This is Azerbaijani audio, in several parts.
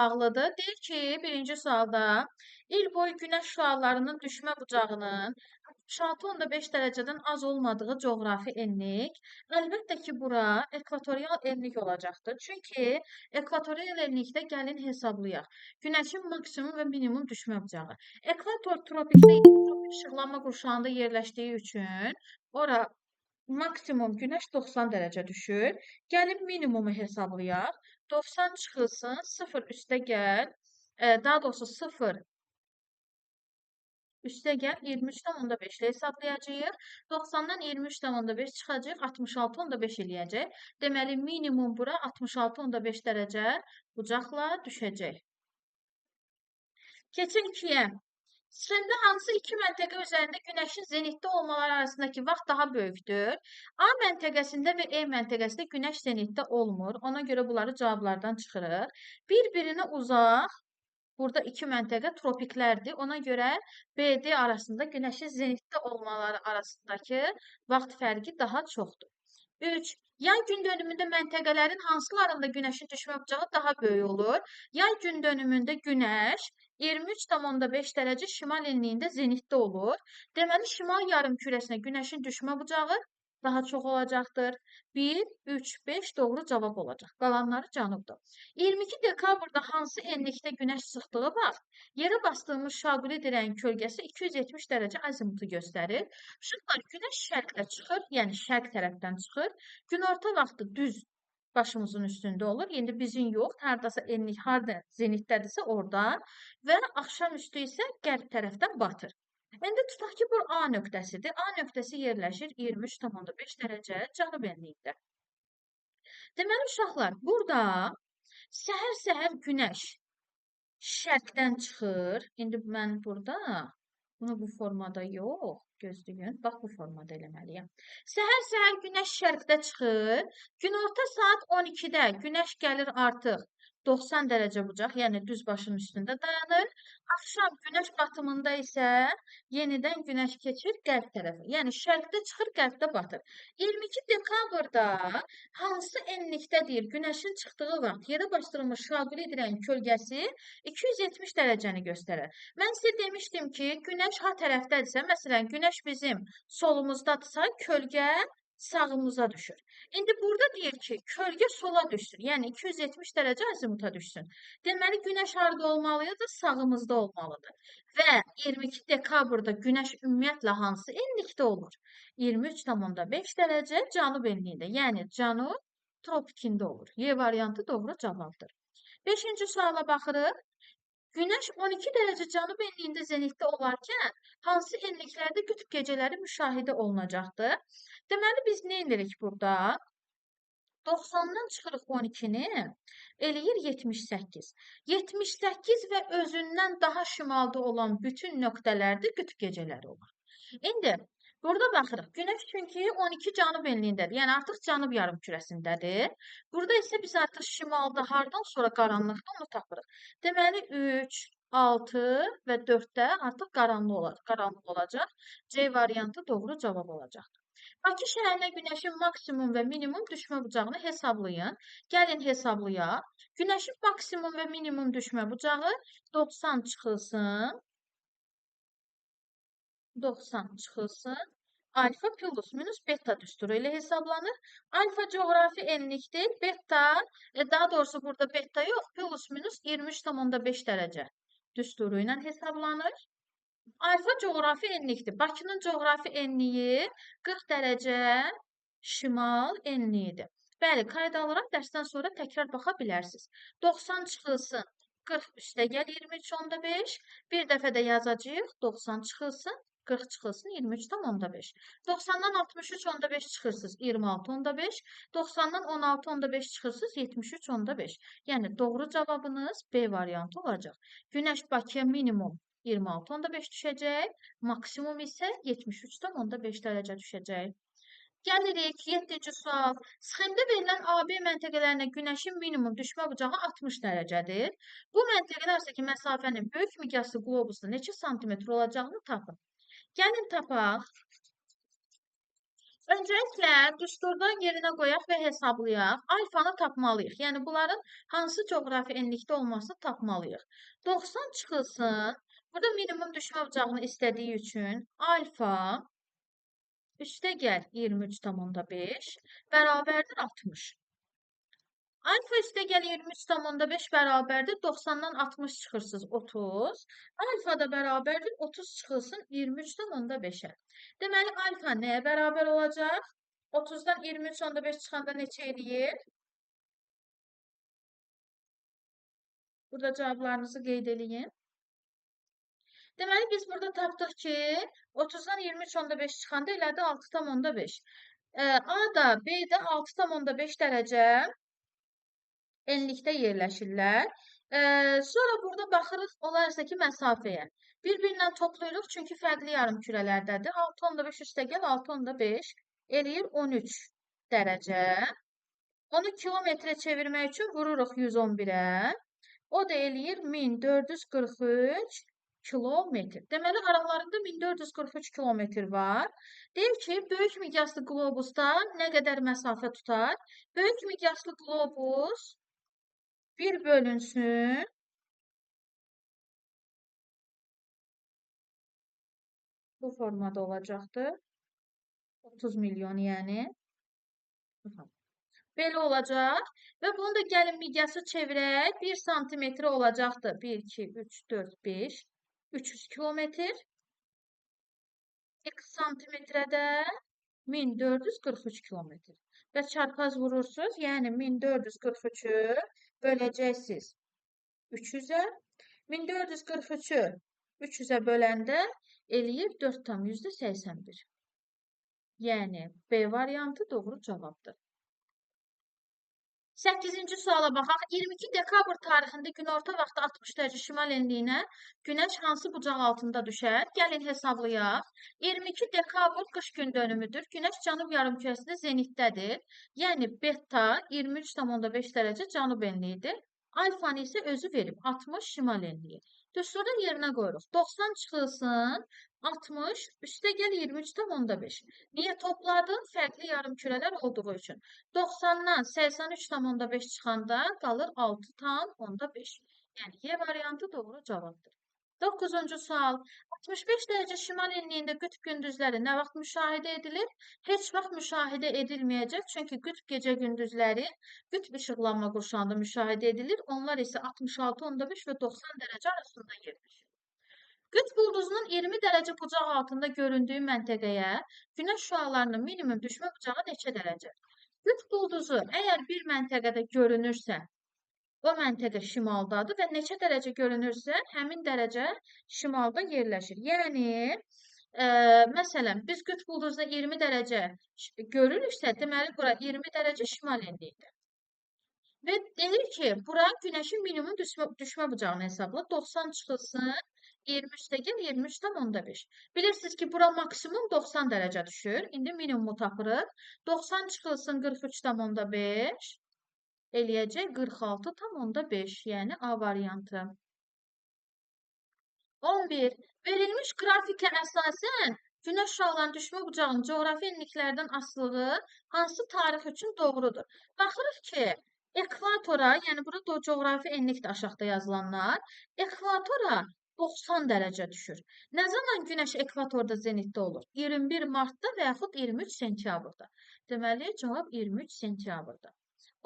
Bağlıdır. Deyir ki, birinci sualda il boyu günəş şüalarının düşmə bucağının 66,5 dərəcədən az olmadığı coğrafi enlik. Əlbəttə ki, bura ekvatorial enlik olacaqdır. Çünki ekvatorial enlikdə gəlin hesablayaq. Günəşin maksimum və minimum düşmə bucağı. Ekvator tropikdə işıqlanma qurşağında yerləşdiyi üçün ora maksimum günəş 90 dərəcə düşür. Gəlin minimumu hesablayaq. 90 çıxılsın, 0 üstə gəl, daha doğrusu 0 üstə gəl, 23,5 ilə hesablayacağıq. 90-dan 23,5 çıxacaq, 66,5 eləyəcək. Deməli, minimum bura 66,5 dərəcə bucaqla düşəcək. Keçək 2-yə. Sxemdə hansı iki məntəqə üzərində günəşin zenitdə olmaları arasındakı vaxt daha böyükdür? A məntəqəsində və E məntəqəsində günəş zenitdə olmur. Ona görə bunları cavablardan çıxırıq. Bir-birinə uzaq, burada iki məntəqə tropiklərdir. Ona görə BD arasında günəşin zenitdə olmaları arasındakı vaxt fərqi daha çoxdur. 3. Yay gün dönümündə məntəqələrin hansılarında günəşin düşmə bucağı daha böyük olur? Yay gün dönümündə günəş 23,5 dərəcə şimal enliyində zenitdə olur. Deməli, şimal yarımkürəsinə günəşin düşmə bucağı daha çox olacaqdır. 1, 3, 5 doğru cavab olacaq. Qalanları cənubdur. 22 dekabrda hansı enlikdə günəş çıxdığı vaxt yerə bastığımız şaquli dirəyin kölgəsi 270 dərəcə azimutu göstərir. Uşaqlar, günəş şərqdə çıxır, yəni şərq tərəfdən çıxır. Günorta vaxtı düz başımızın üstündə olur. İndi bizim yox, haradasa enlik, harada zenitdədirsə orada və axşam üstü isə qərb tərəfdən batır. İndi tutaq ki, bu A nöqtəsidir. A nöqtəsi yerləşir 23,5 dərəcə cənub enliyində. Deməli, uşaqlar, burada səhər-səhər günəş şərqdən çıxır. İndi mən burada bunu bu formada yox, gözləyin. Bax, bu formada eləməliyəm. Səhər-səhər günəş şərqdə çıxır. Günorta saat 12-də günəş gəlir artıq 90 dərəcə bucaq, yəni düz başın üstündə dayanır. Axşam günəş batımında isə yenidən günəş keçir qərb tərəfə. Yəni şərqdə çıxır, qərbdə batır. 22 dekabrda hansı enlikdə deyir, günəşin çıxdığı vaxt yerə bastırılmış şaquli dirəyin kölgəsi 270 dərəcəni göstərir. Mən sizə demişdim ki, günəş ha tərəfdədirsə, məsələn, günəş bizim solumuzdadırsa, kölgə sağımıza düşür. İndi burada deyir ki, kölgə sola düşsün. Yəni 270 dərəcə azimuta düşsün. Deməli, günəş harada olmalıdır? Sağımızda olmalıdır. Və 22 dekabrda günəş ümumiyyətlə hansı enlikdə olur? 23,5 dərəcə cənub enliyində, yəni cənub tropikində olur. Y variantı doğru cavabdır. 5-ci suala baxırıq. Günəş 12 dərəcə cənub enliyində zenitdə olarkən hansı enliklərdə qütb gecələri müşahidə olunacaqdır? Deməli, biz nə edirik burada? 90-dan çıxırıq 12-ni, eləyir 78. 78 və özündən daha şimalda olan bütün nöqtələrdə qütb gecələri olur. İndi burada baxırıq. Günəş çünki 12 cənub enliyindədir. Yəni artıq cənub yarımkürəsindədir. Burada isə biz artıq şimalda hardan sonra qaranlıqda onu tapırıq. Deməli 3, 6 və 4-də artıq qaranlıq olacaq. C variantı doğru cavab olacaqdır. Bakı şəhərinə günəşin maksimum və minimum düşmə bucağını hesablayın. Gəlin hesablayaq. Günəşin maksimum və minimum düşmə bucağı 90 çıxılsın. 90 çıxılsın. Alfa plus minus beta düsturu ilə hesablanır. Alfa coğrafi enlikdir. Beta, daha doğrusu burada beta yox, plus minus 23,5 dərəcə düsturu ilə hesablanır. Alfa coğrafi enlikdir. Bakının coğrafi enliyi 40 dərəcə şimal enliyidir. Bəli, qayda alaraq dərsdən sonra təkrar baxa bilərsiniz. 90 çıxılsın, 40 üstə gəl 23,5. Bir dəfə də yazacağıq. 90 çıxılsın, 40 çıxılsın, 23,5. 90-dan 63,5 çıxırsınız, 26,5. 90-dan 16,5 çıxırsınız, 73,5. Yəni doğru cavabınız B variantı olacaq. Günəş Bakıya minimum 26,5 düşəcək, maksimum isə 73,5 dərəcə düşəcək. Gəlirik 7-ci sual. Sxemdə verilən AB məntəqələrinə günəşin minimum düşmə bucağı 60 dərəcədir. Bu məntəqələr arasındakı məsafənin böyük miqyaslı qlobusda neçə santimetr olacağını tapın. Gəlin tapaq. Öncəliklə düsturdan yerinə qoyaq və hesablayaq. Alfanı tapmalıyıq. Yəni bunların hansı coğrafi enlikdə olmasını tapmalıyıq. 90 çıxılsın. Burada minimum düşmə bucağını istədiyi üçün alfa üstə gəl 23,5 bərabərdir 60. Alfa üstə gəl 23,5 bərabərdir 90-dan 60 çıxırsınız 30. Alfa da bərabərdir 30 çıxılsın 23,5-ə. Deməli, alfa nəyə bərabər olacaq? 30-dan 23,5 çıxanda neçə eləyir? Burada cavablarınızı qeyd eləyin. Deməli, biz burada tapdıq ki, 30-dan 23,5 çıxanda elədi 6,5. A da, B də 6,5 dərəcə enlikdə yerləşirlər. Sonra burada baxırıq olarsa ki, məsafəyə. Bir-birindən toplayırıq, çünki fərqli yarımkürələrdədir. 6,5 üstə gəl, 6,5 eləyir 13 dərəcə. Onu kilometrə çevirmək üçün vururuq 111-ə. O da eləyir 1443 kilometr. Deməli, aralarında 1443 kilometr var. Deyir ki, böyük miqyaslı qlobusda nə qədər məsafə tutar? Böyük miqyaslı qlobus 1 bölünsün bu formada olacaqdır. 30 milyon yəni. Belə olacaq. Və bunu da gəlin miqyası çevirək. 1 santimetre olacaqdır. 1, 2, 3, 4, 5. 300 kilometr. X santimetrədə 1443 kilometr. Və çarpaz vurursunuz. Yəni 1443-ü böləcəksiniz 300-ə. 1443-ü 300-ə böləndə eləyir 4,81. Yəni B variantı doğru cavabdır. 8-ci suala baxaq. 22 dekabr tarixində günorta vaxtı 60 dərəcə şimal enliyinə günəş hansı bucaq altında düşər? Gəlin hesablayaq. 22 dekabr qış gün dönümüdür. Günəş cənub yarımkürəsində zenitdədir. Yəni beta 23,5 dərəcə cənub enliyidir. Alfanı isə özü verib 60 şimal enliyi. Düsturda yerinə qoyuruq. 90 çıxılsın 60, üstə gəl 23,5. Niyə topladım? Fərqli yarımkürələr olduğu üçün. 90-dan 83,5 çıxanda qalır 6,5. Yəni Y variantı doğru cavabdır. 9-cu sual. 65 dərəcə şimal enliyində qütb gündüzləri nə vaxt müşahidə edilir? Heç vaxt müşahidə edilməyəcək. Çünki qütb gecə gündüzləri qütb işıqlanma qurşağında müşahidə edilir. Onlar isə 66,5 və 90 dərəcə arasında yerləşir. Qütb ulduzunun 20 dərəcə bucaq altında göründüyü məntəqəyə günəş şüalarının minimum düşmə bucağı neçə dərəcə? Qütb ulduzu əgər bir məntəqədə görünürsə, o məntəqə şimaldadır və neçə dərəcə görünürsə, həmin dərəcə şimalda yerləşir. Yəni, məsələn, biz qütb ulduzuna 20 dərəcə görürüksə, deməli, bura 20 dərəcə şimal enliyidir. Və deyir ki, bura günəşin minimum düşmə bucağını hesabla. 90 çıxılsın, 23-də gəl, 23,5. Bilirsiniz ki, bura maksimum 90 dərəcə düşür. İndi minimumu tapırıq. 90 çıxılsın, 43,5. Eləyəcək 46,5, yəni A variantı. 11. Verilmiş qrafikə əsasən günəş şüalarının düşmə bucağının coğrafi enliklərdən asılığı hansı tarix üçün doğrudur? Baxırıq ki, ekvatora, yəni burada coğrafi enlikdir aşağıda yazılanlar, ekvatora 90 dərəcə düşür. Nə zaman günəş ekvatorda zenitdə olur? 21 martda və yaxud 23 sentyabrda. Deməli, cavab 23 sentyabrda.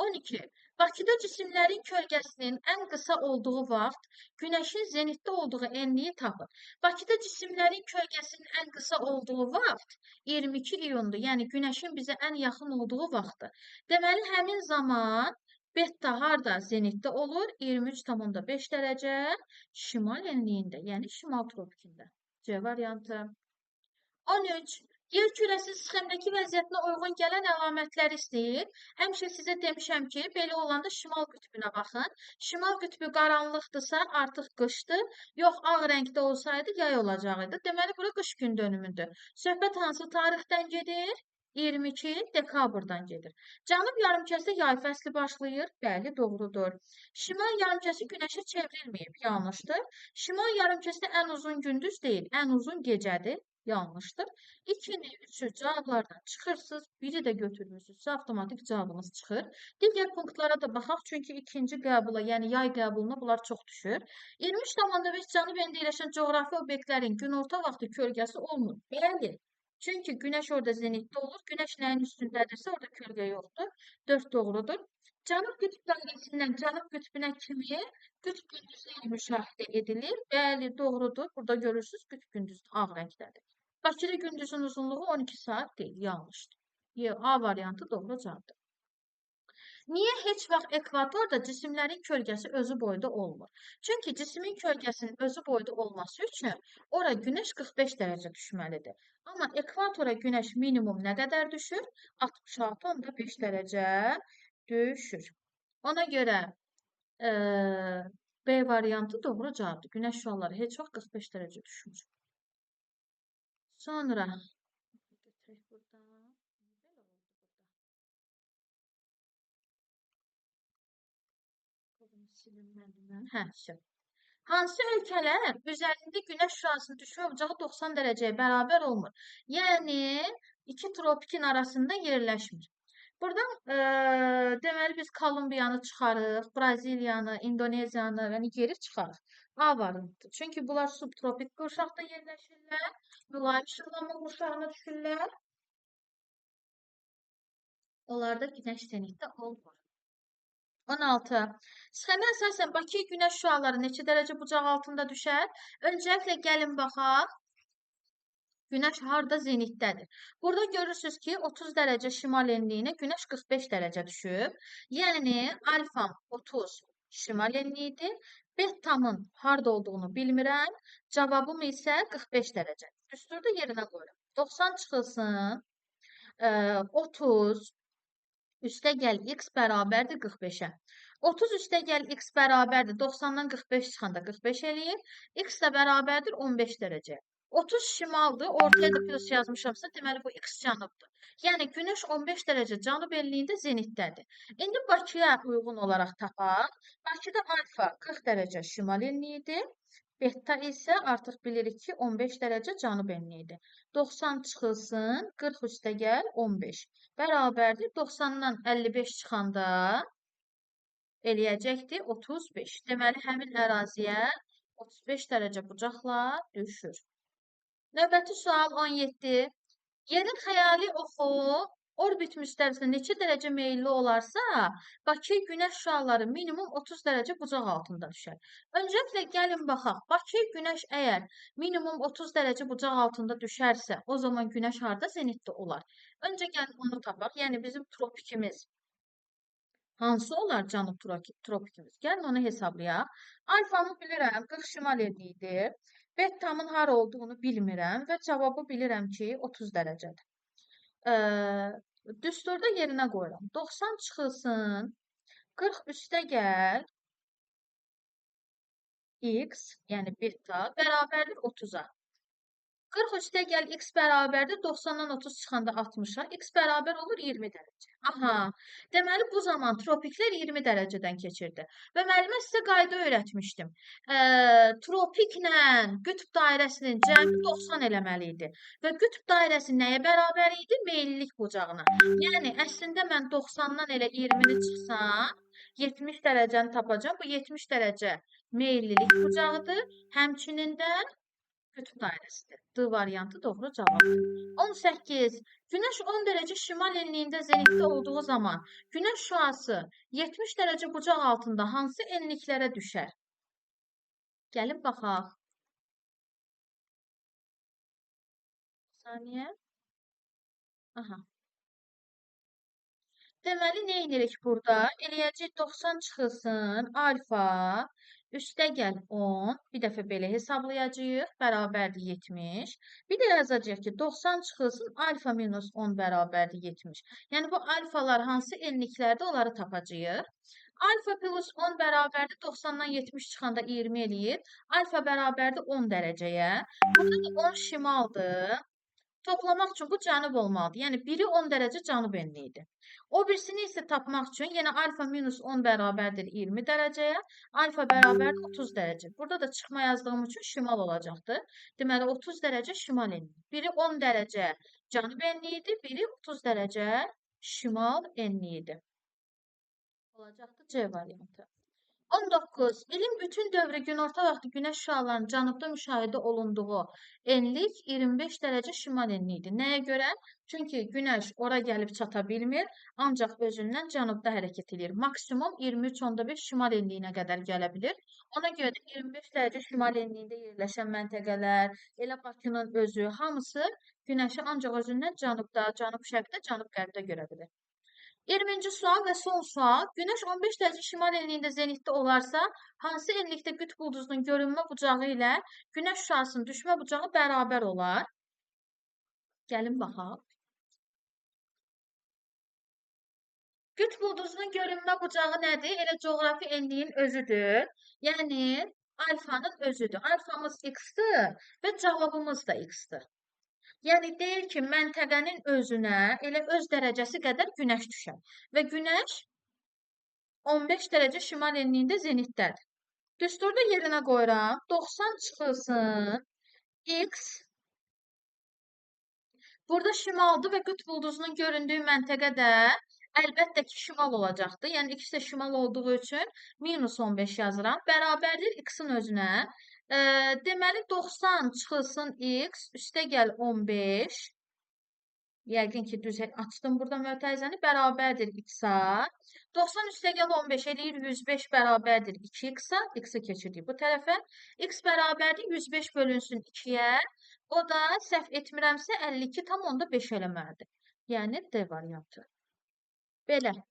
12. Bakıda cisimlərin kölgəsinin ən qısa olduğu vaxt günəşin zenitdə olduğu enliyi tapın. Bakıda cisimlərin kölgəsinin ən qısa olduğu vaxt 22 iyundur. Yəni günəşin bizə ən yaxın olduğu vaxtdır. Deməli, həmin zaman beta harda zenitdə olur? 23,5 dərəcə şimal enliyində, yəni şimal tropikində. C variantı. 13. Yer kürəsi sxemdəki vəziyyətinə uyğun gələn əlamətləri istəyir. Həmişə sizə demişəm ki, belə olanda şimal qütbünə baxın. Şimal qütbü qaranlıqdırsa, artıq qışdır. Yox, ağ rəngdə olsaydı yay olacaq idi. Deməli, bura qış gün dönümüdür. Söhbət hansı tarixdən gedir? 22 dekabrdan gedir. Cənub yarımkürədə yay fəsli başlayır. Bəli, doğrudur. Şimal yarımkürəsi günəşə çevrilməyib. Yanlışdır. Şimal yarımkürəsində ən uzun gündüz deyil, ən uzun gecədir. Yanlışdır. 2-ni, 3-ü cavablardan çıxırsınız. Biri də götürmüsünüzsə, avtomatik cavabınız çıxır. Digər punktlara da baxaq. Çünki ikinci qəbula, yəni yay qəbuluna bunlar çox düşür. 23,5 cənub enində yerləşən coğrafi obyektlərin günorta vaxtı kölgəsi olmur. Bəli. Çünki günəş orada zenitdə olur. Günəş nəyin üstündədirsə, orada kölgə yoxdur. 4 doğrudur. Cənub qütb dairəsindən cənub qütbünə kimi qütb gündüzləri müşahidə edilir. Bəli, doğrudur. Burada görürsünüz, qütb gündüzü ağ rəngdədir. Bakıda gündüzün uzunluğu 12 saat deyil, yanlışdır. A variantı doğru cavabdır. Niyə heç vaxt ekvatorda cisimlərin kölgəsi özü boyda olmur? Çünki cismin kölgəsinin özü boyda olması üçün ora günəş 45 dərəcə düşməlidir. Amma ekvatora günəş minimum nə qədər düşür? 66,5 dərəcə düşür. Ona görə B variantı doğru cavabdır. Günəş şüaları heç vaxt 45 dərəcə düşmür. Sonra götürək buradan. Belə oldu burada. Silinmədi. Hə, vəsə. Hansı ölkələr üzərində günəş şüasının düşmə bucağı 90 dərəcəyə bərabər olmur? Yəni, iki tropikin arasında yerləşmir. Buradan deməli biz Kolumbiyanı çıxarıq, Braziliyanı, İndoneziyanı və Nigeri çıxarıq. A variantı. Çünki bunlar subtropik qurşaqda yerləşirlər, mülayim işıqlanma qurşağına düşürlər. Onlarda günəş zenitdə olmur. 16. Sxemə əsasən Bakıya günəş şüaları neçə dərəcə bucaq altında düşər? Öncəliklə gəlin baxaq. Günəş harda zenitdədir? Burada görürsünüz ki, 30 dərəcə şimal enliyinə günəş 45 dərəcə düşüb. Yəni, alfam 30 şimal enliyidir. Betamın harda olduğunu bilmirəm. Cavabım isə 45 dərəcə. Düsturda yerinə qoyuram. 90 çıxılsın. 30 üstə gəl x bərabərdir 45-ə. 30 üstə gəl x bərabərdir 90-dan 45 çıxanda 45 eləyir. X də bərabərdir 15 dərəcə. 30 şimaldır, ortaya da plus yazmışamsa, deməli bu x cənubdur. Yəni, günəş 15 dərəcə cənub enliyində zenitdədir. İndi Bakıya uyğun olaraq tapaq. Bakıda alfa 40 dərəcə şimal enliyidir. Beta isə artıq bilirik ki, 15 dərəcə cənub enliyidir. 90 çıxılsın, 40 üstə gəl 15. Bərabərdir, 90-dan 55 çıxanda eləyəcəkdir 35. Deməli, həmin əraziyə 35 dərəcə bucaqla düşür. Növbəti sual 17. Yerin xəyali oxu orbit müstəvisinə neçə dərəcə meyilli olarsa, Bakıya günəş şüaları minimum 30 dərəcə bucaq altında düşər. Öncəliklə gəlin baxaq. Bakıya günəş əgər minimum 30 dərəcə bucaq altında düşərsə, o zaman günəş harda zenitdə olar? Öncə gəlin onu tapaq. Yəni bizim tropikimiz hansı olar cənub tropikimiz? Gəlin onu hesablayaq. Alfamı bilirəm, 40 şimal enliyidir. Betamın hara olduğunu bilmirəm və cavabı bilirəm ki, 30 dərəcədir. Düsturda yerinə qoyuram. 90 çıxılsın, 40 üstə gəl, x, yəni beta, bərabərdir 30-a. 40 üstə gəl, x bərabərdir 90-dan 30 çıxanda 60-a, x bərabər olur 20 dərəcə. Aha, deməli bu zaman tropiklər 20 dərəcədən keçirdi. Və müəllimə sizə qayda öyrətmişdim. Tropiklə qütb dairəsinin cəmi 90 eləməli idi. Və qütb dairəsi nəyə bərabər idi? Meyillilik bucağına. Yəni, əslində mən 90-dan elə 20-ni çıxsam, 70 dərəcəni tapacağam. Bu 70 dərəcə meyillilik bucağıdır. Həmçinin də qütb dairəsidir. D variantı doğru cavabdır. 18. Günəş 10 dərəcə şimal enliyində zenitdə olduğu zaman günəş şüası 70 dərəcə bucaq altında hansı enliklərə düşər? Gəlin baxaq. Bir saniyə. Aha. Deməli, nə edirik burada? Eləyəcək 90 çıxılsın, alfa, üstə gəl 10, bir dəfə belə hesablayacağıq, bərabərdir 70. Bir də yazacağıq ki, 90 çıxılsın, alfa minus 10 bərabərdir 70. Yəni, bu alfalar hansı enliklərdə onları tapacağıq. Alfa plus 10 bərabərdir 90-dan 70 çıxanda 20 eləyir. Alfa bərabərdir 10 dərəcəyə. Burada da 10 şimaldır. Toplamaq üçün bu cənub olmalıdır. Yəni biri 10 dərəcə cənub enliyidir. O birisini isə tapmaq üçün yenə alfa minus 10 bərabərdir 20 dərəcəyə, alfa bərabərdir 30 dərəcə. Burada da çıxma yazdığım üçün şimal olacaqdır. Deməli 30 dərəcə şimal enliyi. Biri 10 dərəcə cənub enliyidir, biri 30 dərəcə şimal enliyidir. Olacaqdır C variantı. 19. İlin bütün dövrü günorta vaxtı günəş şüalarının cənubda müşahidə olunduğu enlik 25 dərəcə şimal enliyidir. Nəyə görə? Çünki günəş ora gəlib çata bilmir, ancaq özündən cənubda hərəkət edir. Maksimum 23,5 şimal enliyinə qədər gələ bilir. Ona görə də 25 dərəcə şimal enliyində yerləşən məntəqələr, elə Bakının özü, hamısı günəşi ancaq özündən cənubda, cənub-şərqdə, cənub-qərbdə görə bilir. 20-ci sual və son sual. Günəş 15 dərəcə şimal enliyində zenitdə olarsa, hansı enlikdə qütb ulduzunun görünmə bucağı ilə günəş şüasının düşmə bucağı bərabər olar? Gəlin baxaq. Qütb ulduzunun görünmə bucağı nədir? Elə coğrafi enliyin özüdür. Yəni, alfanın özüdür. Alfamız x-dir və cavabımız da x-dir. Yəni, deyir ki, məntəqənin özünə elə öz dərəcəsi qədər günəş düşər. Və günəş 15 dərəcə şimal enliyində zenitdədir. Düsturda yerinə qoyuram. 90 çıxılsın. X. Burada şimaldır və qütb ulduzunun göründüyü məntəqə də əlbəttə ki, şimal olacaqdır. Yəni, X də şimal olduğu üçün minus 15 yazıram. Bərabərdir X-in özünə. Deməli, 90 çıxılsın X, üstə gəl 15. Yəqin ki, düz açdım burada mötərizəni. Bərabərdir X-a. 90 üstə gəl 15 eləyir 105 bərabərdir 2X-a. X-i keçirdik bu tərəfə. X bərabərdir 105 bölünsün 2-yə. O da səhv etmirəmsə 52,5 eləməlidir. Yəni D variantı. Belə.